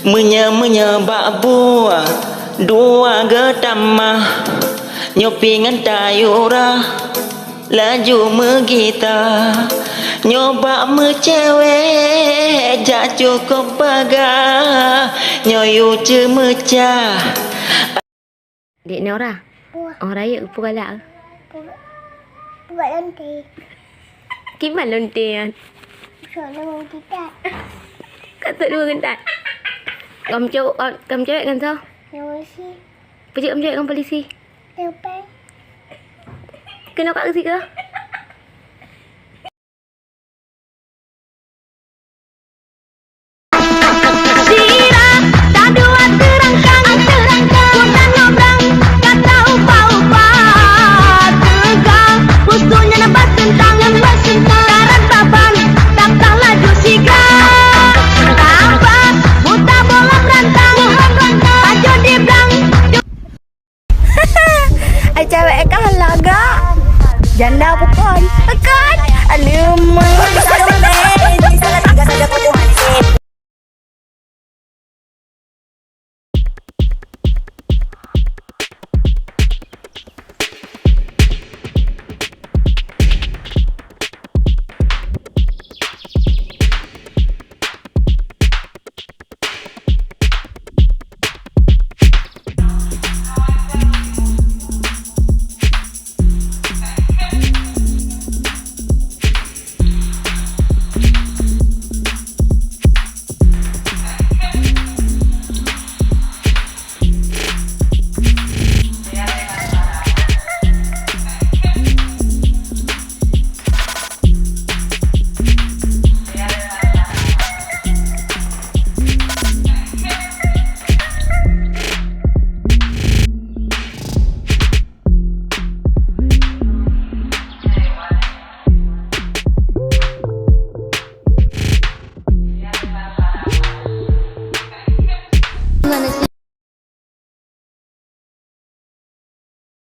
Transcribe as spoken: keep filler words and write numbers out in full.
Meunyoe-meunyoe bak buah dua geutamah, nyoe pih ngon tayue rhah laju meugita. Nyoe bak meucewek jak cukôp bagah, nyoe yue ceumeucah. Dek Nora. Wah. Oh, rayeuk peue galak? Peue, peue lonte. Kiban lonte nyan? Sok lôn geutat. Ka sok lôn geutat. Kam cewek, kam, kam cewek ngon soe? Polisi. Peue jeuet kam cewek ngon polisi? Leupah. Keunoe ka geusigoe? Sira, tadua teurangkang, teurangkang, bukan nobrang, kata upa-upa, teuga, usul nyan baseuntang, baseuntang, karat babang, tak laju siga, taba, buta bola rantang, rantang, ajo di blang. Ai cewek ka laga. Janda bukon. Kan? Aduh,